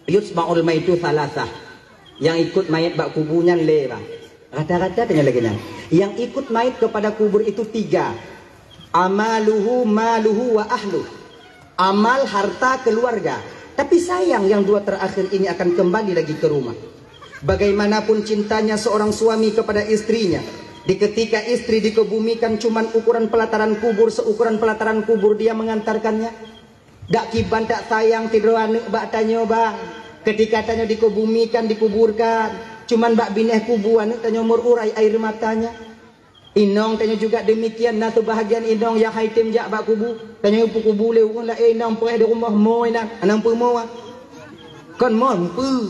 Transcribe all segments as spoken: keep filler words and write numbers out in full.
Yutba'ul maitu salasah. Yang ikut mayat bak kubu nyan lé, bang. Rata-rata tanyoe lagée nyan. Yang ikut mayat kepada kubur itu tiga. Amaluhu, maluhu, wa ahlu. Amal, harta, keluarga. Tapi sayang, yang dua terakhir ini akan kembali lagi ke rumah. Bagaimanapun cintanya seorang suami kepada istrinya, di ketika istri dikebumikan cuman ukuran pelataran kubur, seukuran pelataran kubur dia mengantarkannya. Dak kiban tak sayang sidroe aneuëk bak tanyoe, bang. Ketika tanyoe dikebumikan, dikuburkan, cuman bak binéh kubu aneuëk tanyoe meururai air matanya. Inong tanyoe juga demikian, na seubahagian inong nyang hai tem jak bak kubu. Tanyoe peukubu lé ureuëng laén, inong preh di rumoh, mo inan, anang peumo. Kon mo, peu.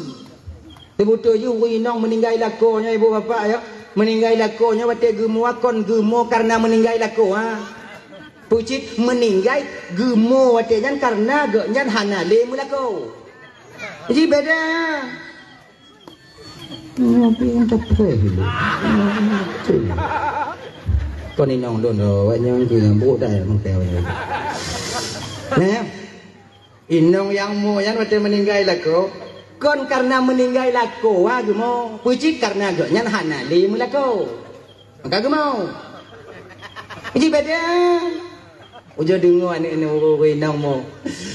Teubeutôi jih ureuëng inong meuninggai lakoe nyoe, ibu bapak, ya. Meuninggai lakoe nyoe watée geumo, kon geumo kareuna meuninggai lakoe, ha. Peucit meuninggai geumo watée nyan kareuna geuh nyan hana lé meulakoe. Ji beda. Kon inong lôn, awak nyang keu nyang brok dah, ya, mungkin awak nyang. Nah, ya. Inong nyang mo nyan watée meuninggai lakoe, kon kareuna meuninggai lakoe, ha, geumo. Peucit kareuna geuh nyan hana lé meulakoe. Maka geumo. Ji beda. Ujoe deungoe aneuëk-aneuëk ureuëng inong mo.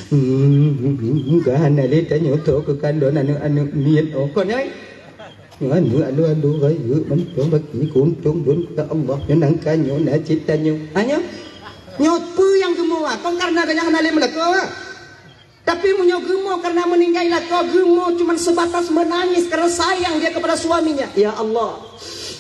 Hmm, ka hana lé tanyoe tho keukalon aneuëk-aneuëk miet, oh, kon, oi. Aneuëk alu-alu rayeuk mantong baki kuntong don keu Allah. Nyoe nangka nyoe na cit tanyoe. Ha, nyoe? Nyoe peue nyang geumo, ha? Kon kareuna geuh nyan hana lé meulakoe, ha? Tapi meunyoe geumo kareuna meuninggai lakoe, geumo cuman sebatas menangis karena sayang dia kepada suaminya. Ya Allah,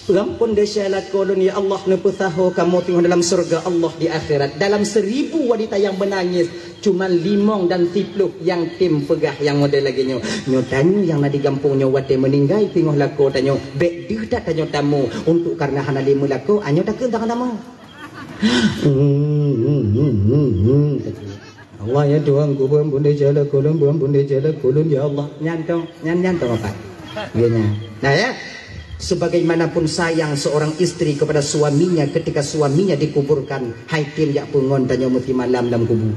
peugampon desya lakoe lôn, ya Allah, neupeusaho kamoe teungoh dalam syurga Allah di akhirat. Dalam seribu wanita yang menangis, cuman limong dan siploh yang tem peugah yang model lagée nyoe. Nyoe tanyoe nyang na di gampông nyoe watée meuninggai teungoh lakoe tanyoe, bék deuh that tanyoe tamu untuk kareuna hana lé meulakoe, anyoe takheun tangan tamu. Allah ya Tuhanku, beuampun desya lakoe lôn, beuampun desya lakoe lôn, ya Allah. Nyan tong, nyan, nyan tong apat. Ya, nyan. Nah, ya. Sebagaimanapun sayang seorang istri kepada suaminya ketika suaminya dikuburkan, hai tem jak peue ngon tanyoe meusimalam lam kubu.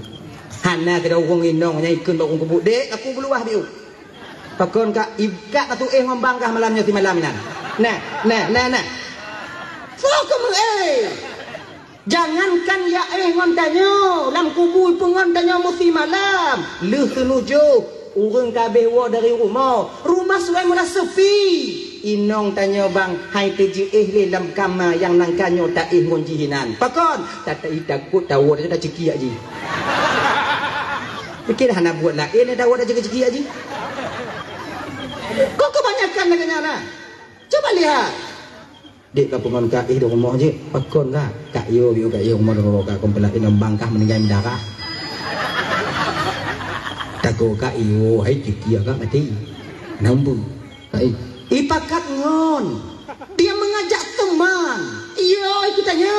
Hana keudroe ureuëng inong nyang ikheun bak ureuëng kubu, "Dek, aku beuluah biu." Pakon ka, i-, ka tatuéh ngon bangkah malam nyoe simalam nyan. Nah, nah, nah, nah. Soe keuh meuéh? Jangankan jak éh ngon tanyoe, lam kubu peue ngon tanyoe meusimalam. Lheueh teunujoh, ureuëng ka abéh woe dari rumoh. Rumoh sulai meulah seupi. Inong tanyoe bang, hai teujeuéh lé lam kama nyang nangka nyoe taéh ngon jih inan. Pakon? Tatai takot tawoe tanyoe tacekiak jih. Pikir hana buet laén, tawoe tacekiak jih. Kok kebanyakan lagée nyan, nah? Coba lihat. Dek ka peungon ka éh di rumoh jih, pakon ka? Kak yo, yo kak yo rumoh di rumoh ka, kon peulah inong bangkah meuninggai meudarah. Takot kak yo, hai tikia ka mati. Nambu. Hai. Ipakat ngon. Dia mengajak teman. Iyo, ikut tanya.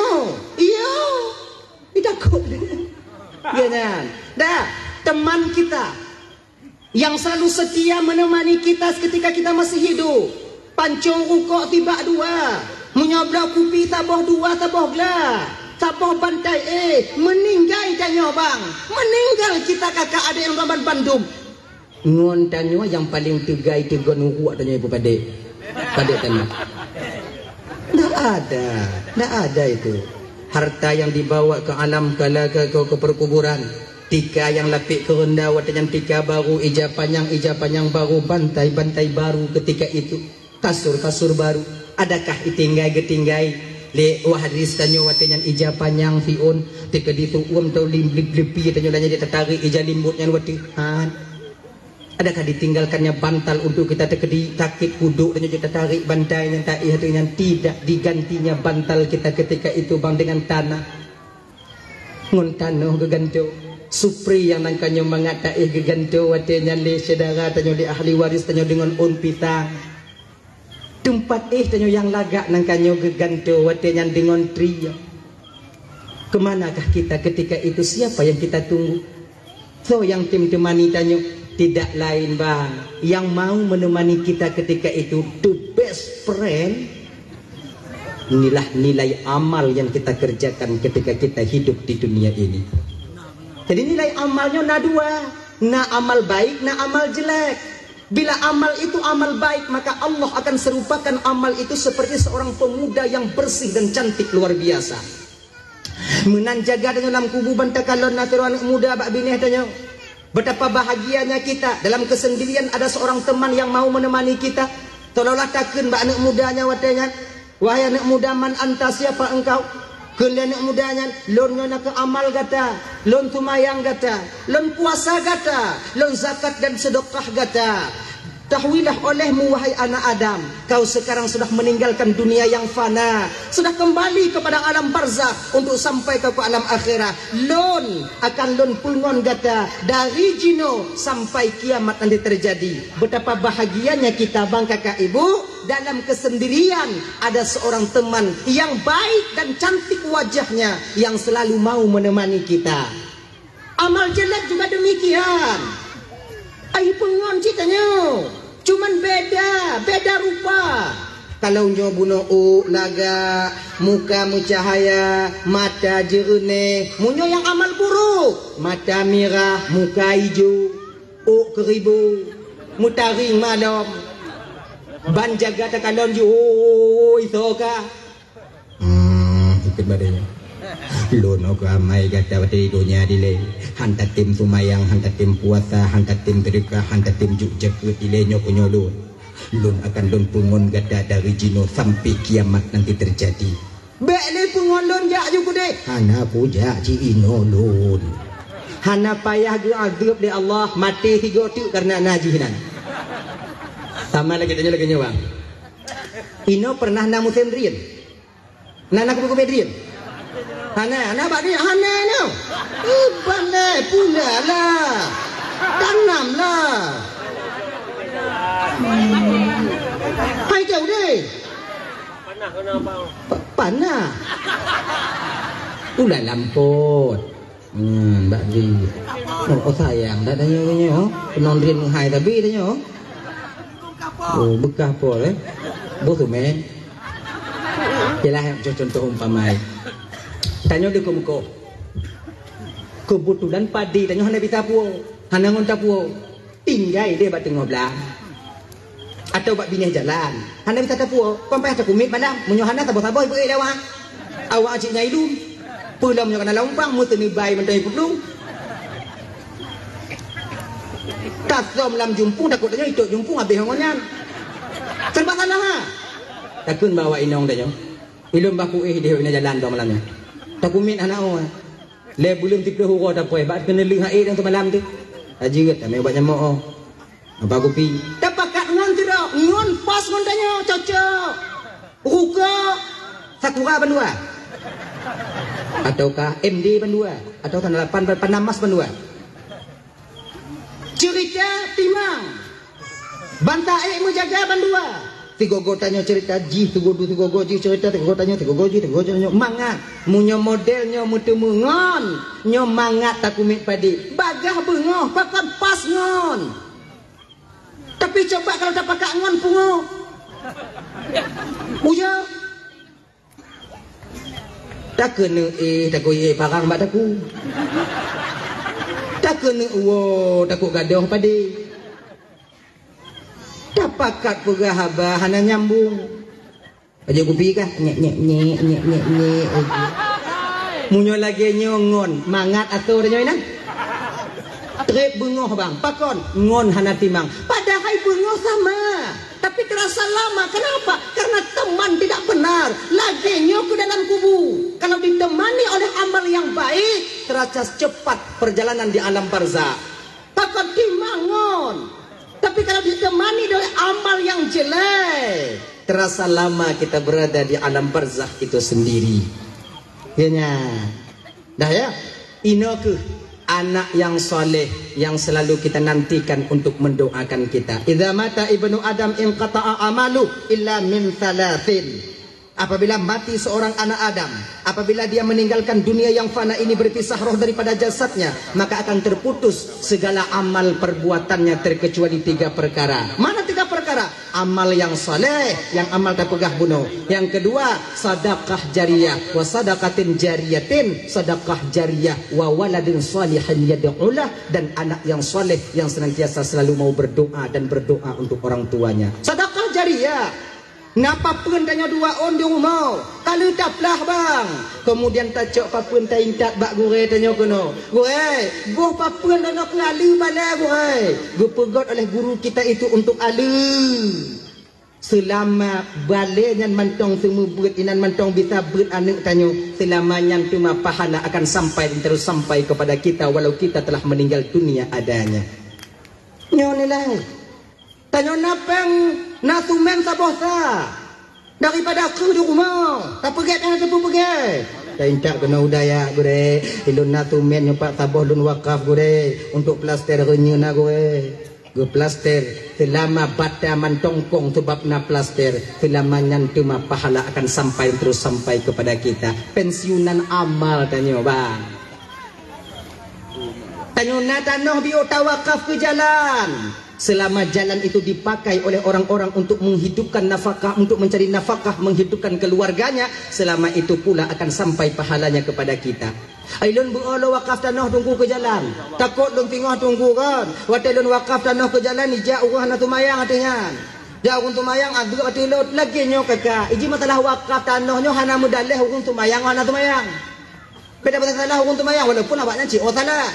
Iyo. Itakot. Ya kan? Dah, teman kita yang selalu setia menemani kita ketika kita masih hidup. Pancong rukok tibak dua, meunyoe bloe kupi saboh dua, saboh gla, saboh bantai éh, meuninggai tanyoe bang, meuninggai kita kakak adék nyang ban bandum. Ngon tanyoe nyang paleng teugai teugon uruek tanyoe ibu padék. Padék tanyoe. Ndak ada, ndak ada itu. Harta yang dibawa ke alam kala ke, ke, ke perkuburan. Tika nyang lapék keureunda watée nyan tika baru, ija panyang, ija panyang baru, bantai, bantai baru ketika itu, kasur, kasur baru. Adakah itinggai geutinggai lé waris tanyoe watée nyan ija panyang siôn, teukeudi su'uem tau lim-, lip-, lipi tanyoe lanyée jeuet tatarék ija limbot nyan watée? Han. Adakah ditinggalkannya bantal untuk kita teukeudi sakét kudok tanyoe jeuet tatarék bantai nyan taéh ateueh nyan? Tidak, digantinya bantal kita ketika itu bang dengan tanah. Ngon tanoh geugantoe. Supri nyang nangka nyoe mangat taéh geugantoe watée nyan lé syedara tanyoe, lé ahli waris tanyoe deungon ôn pisang. Teumpat éh tanyoe nyang lagak nangka nyoe geugantoe watée nyan deungon trie. Keumanakah kita ketika itu? Siapa yang kita tunggu? Soe nyang tem teumani tanyoe? Tidak lain bang, yang mau menemani kita ketika itu, the best friend. Inilah nilai amal yang kita kerjakan ketika kita hidup di dunia ini. Jadi nilai amal nyoe na dua, na amal baik, na amal jelek. Bila amal itu amal baik, maka Allah akan serupakan amal itu seperti seorang pemuda yang bersih dan cantik luar biasa. Meunan jaga tanyoe lam kubu ban takalon na sidroe aneuk muda bak binéh tanyoe. Betapa bahagianya kita, dalam kesendirian ada seorang teman yang mau menemani kita. Tolonglah takheun bak aneuk muda nyan watée nyan, "Wahai aneuk muda, man anta, siapa engkau?" Kheun lé aneuk muda nyan, "Lôn nyoe nakeuh amal gata, lôn seumayang gata, lôn puasa gata, lôn zakat dan sedekah gata." Ketahuilah olehmu, wahai anak Adam, kau sekarang sudah meninggalkan dunia yang fana, sudah kembali kepada alam barzakh untuk sampai kau ke alam akhirat. Lôn akan lôn peungon gata dari jinoe sampai kiamat nanti terjadi. Betapa bahagianya kita, bang, kakak, ibu, dalam kesendirian ada seorang teman yang baik dan cantik wajahnya yang selalu mau menemani kita. Amal jelek juga demikian. Ai peungon cit tanyoe. Cuman beda, beda rupa. Kalau nyoe bunoe ôk lagak, muka meucahaya, mata jeureunéh. Meunyoe nyang amal buruk, mata mirah, muka ijo, ôk keuribu, meutaring malom. Ban jaga takalon jih, "Oi, soe kah?" Hmm, ikut badannya. Lôn oke amai gata watée donya dilée. Han tatem seumayang, han tatem puasa, han tatem sedekah, han tatem juk jakeuet dilée nyoe keu nyoe lôn. Lôn akan lôn peungon gata dari jinoe sampai kiamat nanti terjadi. Bék lé peungon lôn jak ju keudeh. Hana kujak ci inoe lôn. Hana payah geuazeueb lé Allah, maté sigoe teuk kareuna na jih nan. Sama lagée tanyoe lagée nyoe, bang. Inoe pernah na musém drien? Na, na kubé-kubé drien? Hana, na bak drien? Hana nyoe. Iban lé, pula lah. Tanam lah. Hai jauh deh. Pa-, panah. Ulah lampot. Hmm, bak di. Oh, oh, sayang dah tanya tanya, oh. Penondrin hai tapi tanya, oh. Oh, bekah pol, eh. Boh tu, men. Jelah, contoh umpamai. Tanyoe di muko. Kebetulan padi tanyoe hana bisa puo. Hana ngon tapuo. Tinggai deh bak teungoh blang. Atau bak binéh jalan. Hana bisa tapuo. Kon payah takumiet malam. Meunyoe hana saboh-saboh ibu lewat. Awak cit nyai lum. Peulom nyoe kana lompang, meuteuni bai mantong ipeuplung. Tasom lam jumpung, takot tanyoe itot jumpung habéh ngon nyan. Serba salah, ha? Takheun bak awak inong tanyoe. Ilom baku éh deh ina jalan tu malam nyan. Takumiet hana oh. Lé buleuen tiplôh uroe tapoh, bak keuneulheueh hai dan semalam tu. Hajeuet, amai ubat nyamok oh. Apa kupi? Tapakat ngon sidroe, ngon pas ngon tanyoe, cocok. Rukok, Sakura bandua. Ataukah M D bandua. Atau tanda lapan, pan-, Panamas bandua. Cerita timang. Banta ék meujaga bandua. Sigogo tanyoe cerita jih, sigogo, sigogo jih cerita, sigogo tanyoe, sigogo jih, sigogo tanyoe. Mangat. Meunyoe model nyoe meuteumé ngon, nyoe mangat takumiet padé. Bagah beungoh, pakon pas ngon. Tapi coba kalau tapakat ngon pungo. Uya. Takeuneuk éh, takot éh parang bak takue. Takeuneuk uwoe, takot gadoh padé. Tapakat peugah haba hana nyambung. Aja kupi kah? Nyek, nyek, nyek, nyek, nyek, nyek. Meunyoe lagée nyoe ngon, mangat atau dah nyoe nah. Trép beungoh bang, pakon? Ngon hana timang. Padahai beungoh sama, tapi terasa lama. Kenapa? Karena teman tidak benar. Lagée nyoe keu dalam kubu. Kalau ditemani oleh amal yang baik, terasa cepat perjalanan di alam barzakh. Pakon timang ngon. Tapi kalau ditemani oleh amal yang jelek, terasa lama kita berada di alam barzakh itu sendiri. Ya nya. Dah ya? Inoe keuh anak yang saleh yang selalu kita nantikan untuk mendoakan kita. Idza mata ibnu Adam inqata'a amalu illa min thalathin. Apabila mati seorang anak Adam, apabila dia meninggalkan dunia yang fana ini, berpisah roh daripada jasadnya, maka akan terputus segala amal perbuatannya terkecuali tiga perkara. Mana tiga perkara? Perkara amal yang saleh, yang amal tapeugah bunoe. Yang kedua, sadaqah jariyah. Wa sadaqatin jariyatin, sadaqah jariyah. Wa waladin salihin yad'ulah, dan anak yang saleh yang senantiasa selalu mau berdoa dan berdoa untuk orang tuanya. Sadaqah jariyah. Na papeuen tanyoe dua ôn di rumoh, ka lheueh taplah bang. Kemudian tacok papeuen taintat bak gurée tanyoe keunoe. Gurée, boh papeuen tanyoe keu aleue balée gurée. Geupeugét oleh guru kita itu untuk aleue. Seulama balée nyan mantong seumeubeuet, inan mantong bisa beuet aneuëk tanyoe, seulama nyan teuma pahala akan sampai dan terus sampai kepada kita walau kita telah meninggal dunia adanya. Nyoe nilai. Tanyoe na péng, na sumen saboh sa. Daripada keu di rumoh, tapeugét hana teupeu peugét. Taintat keunoe u dayah gurée, ilôn na sumen nyoe pat saboh lôn wakaf gurée, untuk plaster reunyeun na gurée. Geuplaster, seulama bata mantong kong sabab na plaster, seulama nyan teuma pahala akan sampai terus sampai kepada kita. Pensiunan amal tanyoe, bang. Tanyoe na tanoh biôh tawakaf keu jalan. Selama jalan itu dipakai oleh orang-orang untuk menghidupkan nafkah, untuk mencari nafkah, menghidupkan keluarganya, selama itu pula akan sampai pahalanya kepada kita. Ai lôn beuo lôn wakaf tanoh teungku keu jalan. Takot lôn singoh teungku kan. Watée lôn wakaf tanoh keu jalan, ijak ureuëng hana seumayang ateueh nyan. Jak ureuëng seumayang, adeuek ateueh lôn, lagée nyoe kaka. Iji masalah wakaf tanoh nyoe hana meudaleh ureuëng seumayang, hana seumayang. Beda pasal salah ureuëng seumayang, walaupun awaknyan cit oh salah.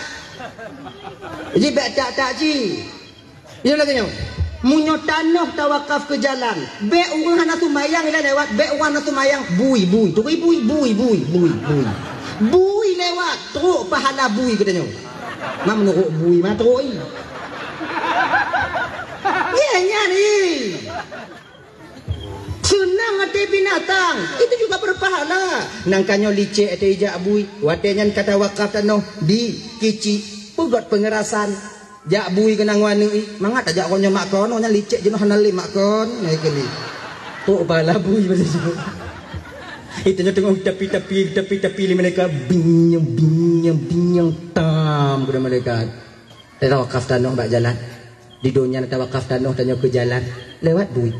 Jadi bèk tak-tak cit. Nyoe lagée nyoe. Meunyoe tanoh tawakaf keu jalan, bèk ureuëng hana seumayang ilée lewat, bèk ureuëng hana seumayang, bui, bui, turi bui, bui, bui, bui, bui. Bui lewat, trok pahala bui geutanyoe. Ma meunurot bui, ma trok i. Nyan, nyan i. Seunang até binatang, itu juga berpahala. Nangka nyoe licek até ijak bui, watée nyan ka tawakaf tanoh di Kicik, peugét peungerasan. Jak bui keunan ngon aneuk i, mangat tajak kon nyoe mak kon, nyan licek jinoe hana lé mak kon, nyoe keuh lé. Tok bala bui basa jinoe. Itu nyoe teungoh tapi-tapi, tapi-tapi lé malaikat, binyong, binyong, binyong, tam, keunan malaikat. Tawakaf tanoh bak jalan. Di donya na tawakaf tanoh tanyoe keu jalan. Lewat bui.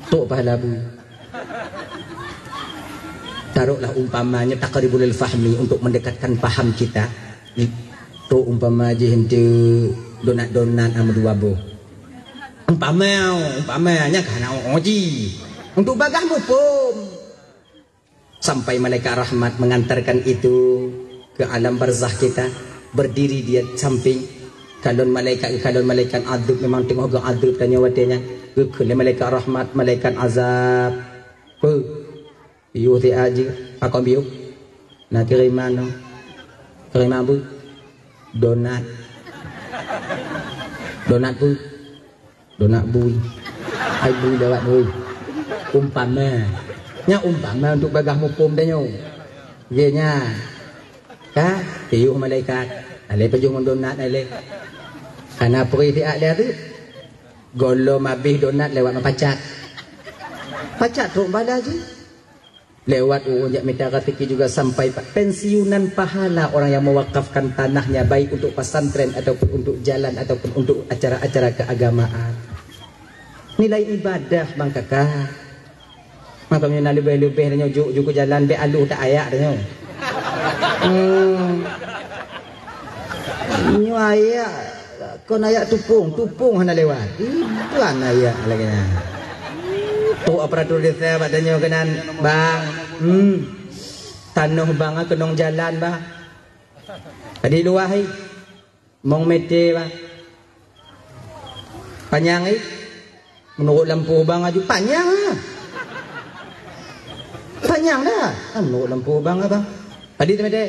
Tok pahala bui. Taruhlah umpamanya taqribul fahmi untuk mendekatkan paham kita. Tok umpama jih ente donat-donat ama dua boh. Umpama, umpama nya kana uji. Untuk bagah muphom. Sampai malaikat rahmat mengantarkan itu ke alam barzakh kita, berdiri di samping. Kalon malaikat, kalon malaikat adab memang teungoh geuadab tanyoe watée nyan. Geukheun lé malaikat rahmat, malaikat azab. Peu? Piôh siat jih, pakon piôh? Na kiriman nyoe. Kiriman peu? Donat. Donat peu? Donat bui. Hai bui lewat bui. Umpama. Nya umpama untuk bagah muphom tanyoe. Ye nya. Ka, piôh malaikat. Alai pajoh ngon donat alai. Kana peurih siat lé tu. Golom abéh donat lewat mapacak. Pacak trok bala jih. Lewat ureuëng jak mita raseuki juga sampai pa-, pensiunan pahala orang yang mewakafkan tanahnya, baik untuk pesantren ataupun untuk jalan ataupun untuk acara-acara keagamaan. Nilai ibadah, bang kakak. Maka meunyoe na leubeh-leubeh tanyoe juk-juk keu jalan, bèk aloh that ayak tanyoe. Hmm. Nyoe ayak Kon ayak tupông, tupông hana lewat. Iban ayak lagèe nyan. Trok aparatur desa bak tanyoe keunan, "Bang, hmm, tanoh bang keunong jalan, bang." Tadi luwah i. Mong mete, bang. Panyang i. Meunurot lampôh bang aju panyang, ah. Panyang dah. Ah, meunurot lampôh bang, ah, bang. Tadi teumete.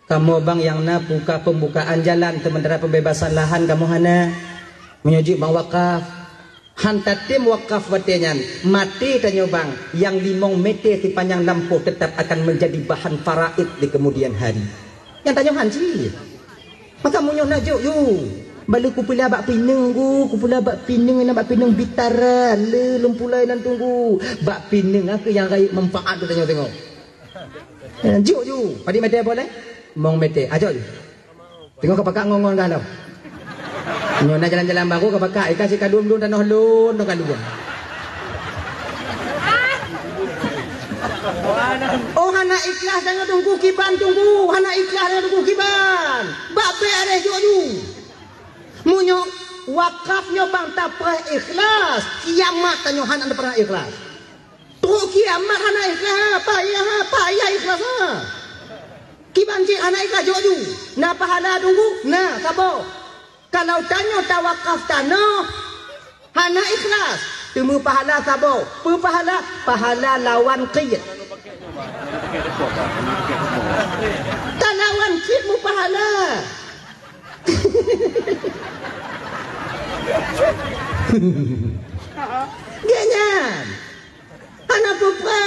Kamoe bang nyang na buka pembukaan jalan, sementara pembebasan lahan kamoe hana. Meunyoe jeuet bang wakaf, han tatem wakaf watèe nyan, maté tanyoe bang, nyang limong mete sipanjang lampôh tetap akan menjadi bahan faraid di kemudian hari. Nyang tanyoe han cit. Maka meunyoe na jok yu, bale kupeula bak pineung ku, kupeula bak pineung, na bak pineung bitara, le lom pulai nan tunggu. Bak pineung aku nyang rayeuk manfaat tu tanyoe tengok. Eh, juk ju. Padi mete boleh? Mong mete. Ajo ju. Tengok ka pakak ngon-ngon gah lom. Nyoe na jalan-jalan baru ka bakak, ikan si kadum-dum tanoh lôn, tanoh kalun. Oh, hana ikhlas tanyoe Teungku, kiban Teungku, hana ikhlas tanyoe Teungku, kiban. Bak bèk areh jok ju. Meunyoe wakaf nyoe bang tapreh ikhlas, kiamat tanyoe hana pernah ikhlas. Trok kiamat hana ikhlas, payah, payah ikhlas, ha. Kiban cit hana ikhlas jok ju. Na pahala Teungku? Na, saboh. Kalau tanyoe tawakaf tanoh, hana ikhlas, teuma pahala saboh. Peue pahala? Pahala lawan qit. Talawan qit meupahala. Gét nyan. Hana peue-peue.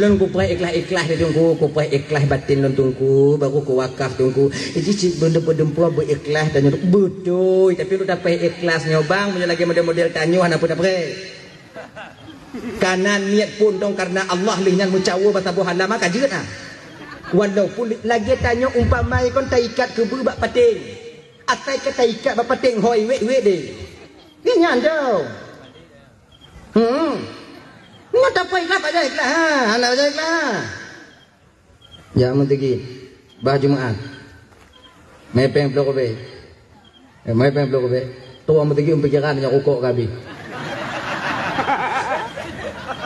Lôn kupreh ikhlas-ikhlas di Teungku, kupreh ikhlas batin lôn Teungku, baru kuwakaf Teungku. Jadi cit beudeup-beudeup beuikhlas dan nyoe beutôi, tapi lôn tapreh ikhlas nyoe bang, meunyoe lagèe model-model tanyoe hana peue tapreh. Kana niet pun dong karena Allah lheueh nyan meucawa bak saboh hana maka jeuet ah. Walaupun lagèe tanyoe umpama kon taikat keubeue bak paténg. Asai ka taikat bak paténg hôi wék-wék deh. Gét nyan dong. Hmm. Nyoe tapreh ikhlas bak jai ikhlas ha, hana bak jai ikhlas ha. Jak meuteugét bah Jumaat. Mè péng ploh ribèe. Eh, mè péng ploh ribèe. Tuwoe meuteugét pikiran nyang rukok ka abéh.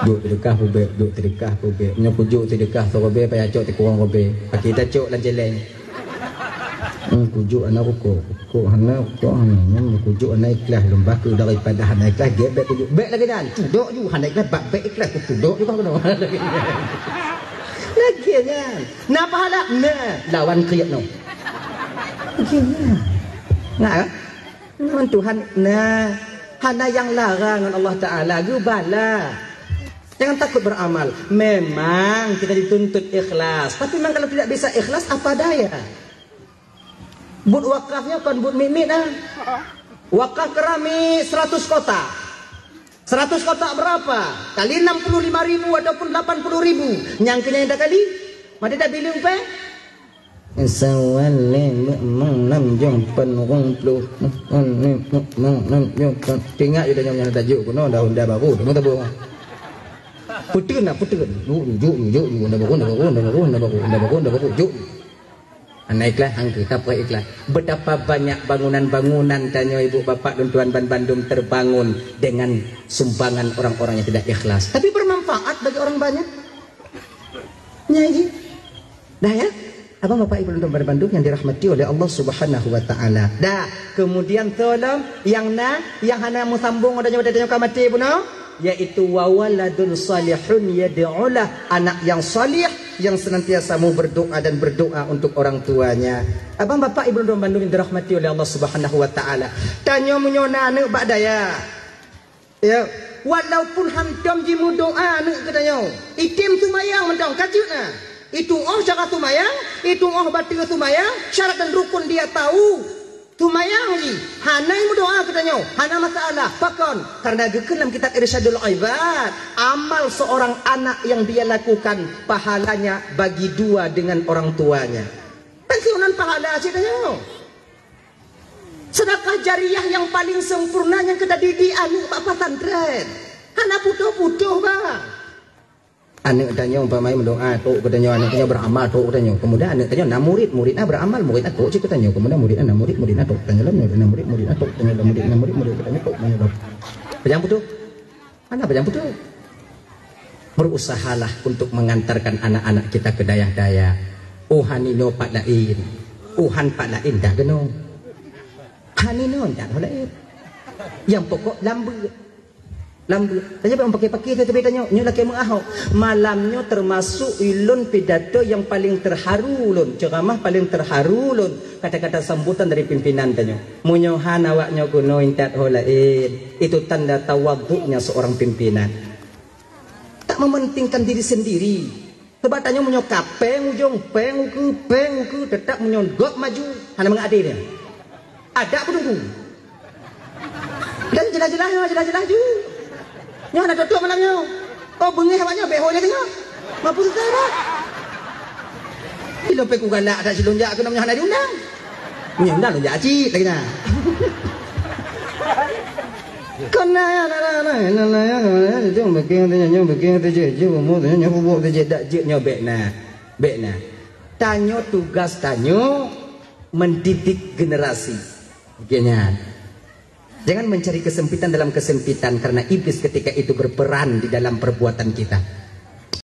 Jok seudeukah peubèk, jok seudeukah peubèk. Nyoe kujok seudeukah siribèe payah cok sikureueng ribèe. Pakri tacok lam cèlèng. Hmm, kujok hana rukok. Rukok hana, rukok hana. Hmm, kujok hana ikhlas lom. Bah keu daripada hana ikhlas, gét bèk kujok. Bèk lagèe nyan. Cudok ju hana ikhlas, bak bèk ikhlas. Kucudok ju bah keunoe. Lagèe nyan. Na pahala? Na. Lawan kriet nyoe. Lagèe nyan. Nah, ngon Tuhan, nah, hana nyang larang ngon Allah Taala, geubala. Jangan takut beramal. Memang kita dituntut ikhlas, tapi memang kalau tidak bisa ikhlas, apa daya? Buet wakafnya kon buet miet-miet ah. Wakaf keramik seratus kotak. Seratus kotak berapa? Kali enam puluh lima ribu ataupun delapan puluh ribu. Nyang keu nyan takali? Mati tak bileueng pèng? Sawal lé meu'mong nam jong pen rong ploh. Meu'mong nam jong pen. Teuingat ju tanyoe nyang tajok keunoe dah honda baru. Temu tabong. Puteun nak, puteun. Juk, juk, juk, juk. Honda baru, honda baru, honda baru, honda baru, honda baru, honda baru. Juk. Hana ikhlas, hangkeu tapreh ikhlas. Betapa banyak bangunan-bangunan tanyoe ibu bapak dan tuan ban bandum terbangun dengan sumbangan orang-orang yang tidak ikhlas. Tapi bermanfaat bagi orang banyak. Nya ji. Dah ya? Abang bapak ibu dan tuan ban bandum yang dirahmati oleh Allah Subhanahu wa taala. Dah, kemudian tolong yang na, yang hana meusambung ada nyawa tanyoe ka maté bunoe. Yaitu wa waladun salihun yad'ulah, anak yang salih yang senantiasa mau berdoa dan berdoa untuk orang tuanya. Abang bapak ibu dan bandum yang dirahmati oleh Allah Subhanahu wa taala. Tanyoe meunyoe na aneuk bak daya. Ya, walaupun hantom jimeudoa aneuk geutanyoe. Item sumayang mantong ka jeuet na. Itu oh cara sumayang, itu oh bateu sumayang, syarat dan rukun dia tahu. Sumayang jih, hana meudoa geutanyoe, hana masalah. Pakon? Karena geukheun lam kitab Irsyadul Ibad, amal seorang anak yang dia lakukan pahalanya bagi dua dengan orang tuanya. Kan siunan pahala cit tanyoe. Sedekah jariah yang paling sempurna nyang keu tadidik aneuk bak pesantren. Hana putôh-putôh, bang. Aneuk tanyoe umpama meudoa, trok geutanyoe, aneuk tanyoe beramal, trok geutanyoe. Kemudian aneuk tanyoe na murid, murid na beramal, murid na trok cit geutanyoe. Kemudian murid na murid, murid na trok geutanyoe lom, murid na murid, murid na trok geutanyoe lom, murid na murid, murid geutanyoe trok geutanyoe lom. Pajang putôh? Hana pajang putôh. Berusahalah untuk mengantarkan anak-anak kita ke dayah-dayah. Oh, han inoe pat laén. Oh, han pat laén dah keunoe. Han inoe dah laén. Nyang pokok lam beuet. Lam beuet. Tanyoe bèk paké-paké teuh, tapi tanyoe nyoe lakèe meuahok. Malam nyoe termasuk ulôn pidato yang paling terharu ulôn, ceramah paling terharu ulôn, kata-kata sambutan dari pimpinan tanyoe. Meunyoe han awak nyoe keunoe intat ho laén, itu tanda tawaduknya seorang pimpinan. Tak mementingkan diri sendiri. Sebab tanyoe meunyoe ka péng ujong, péng ukeue, péng ukeue, teutap meunyoe gop maju, hana mangat até nyan. Adak peuduku. Dan jeulaih-jeulaih nyoe, jeulaih-jeulaih ju. Nyoe hana tutup malam nyoe. Oh, beungéh awak nyoe, bèk ho nyoe teungoh. Mampu susah dak? Ilôn pih kugalak that silôn jak keunoe meunyoe hana diundang. Meunyoe undang lôn jak cit lagèe nyan. Kon na ya, na, na, na, na, na, ya, na, na, ya, jom bikin tu, jom bikin tu je, je, umur tu, nyoe bubuk tu je, dak jeuet nyoe bèk na. Bèk na. Tanyoe tugas tanyoe mendidik generasi. Oke nyan. Jangan mencari kesempitan dalam kesempitan, karena iblis ketika itu berperan di dalam perbuatan kita.